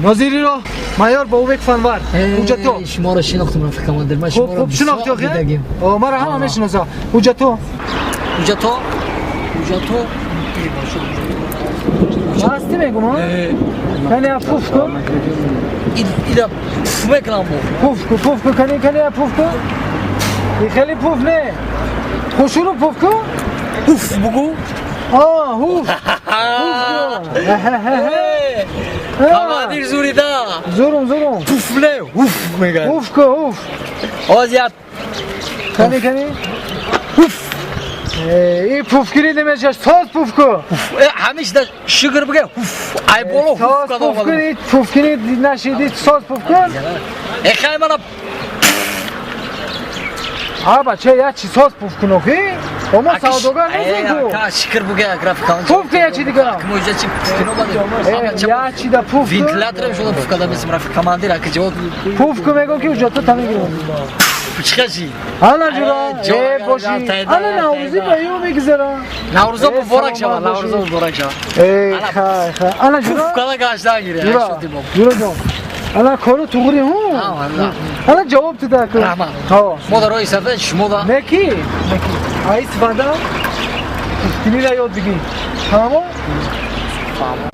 Нозири роҳ майор Бобек Фанвар. Ҳуҷҷато. Шуморо шинохтум, рафиқ командир. Ман Хуб, шуморо хуб шинохти, охи? дидагим. Мара ҳама мешиноса. Ҳуҷҷато. Ҳуҷҷато, ҳуҷҷато. Ҳасти мегум, а? Кани, пуф кун. Ида пуф мекунам бо. Пуф кун, пуф кун, кани, кани, пуф кун. И хеле пуф не. Хушуру пуф кун. Пуф бугу. А, ҳуф. Пуф кун. Командир зурида. Зурум, зурум. Пуф не, ҳуф мегӯяд. Ҳуф кун, ҳуф. Ҳозир як. Кани, кани. Ҳуф. И пуфкирӣ намешаш, соз пуф кун. Ҳамишда шукр буга, ҳуф ай боло ҳуф. Соз пуф кун, пуфкирӣ нашиди, соз пуф кун. Э, хай, мана. А, бача, як чи соз пуф кун, охи? Омо савдогар нестем ку. Шукр буга, рафиқ. Пуф кун як чи дига. Моҷа чи пуфкино баде. Як чи да пуф кун. Вентиляторам шуда пуф карда месим, рафиқ командир, ака ҷавоб. Пуф кун, мегӯм ки ҳуҷҷато та мегирам. Чӣ хаши? Ана, ҷура, э, боши. Ана, наврӯзӣ ба ё мегузара. Наврӯзо муборак шава, наврӯзо муборак шава. Э, хай, хай. Ана, ҷура. Пуф карда гаштан гире. Ҷура. Ҷура ҷон. Ана, кору туғри ҳу. Ана, ҷавоб тида ку. Раҳмат. Мо дар роҳи сафар, шумо да. Неки? Неки. Ай истифода пуфкиниро ёд бигир. Фаҳмо? Фаҳмо.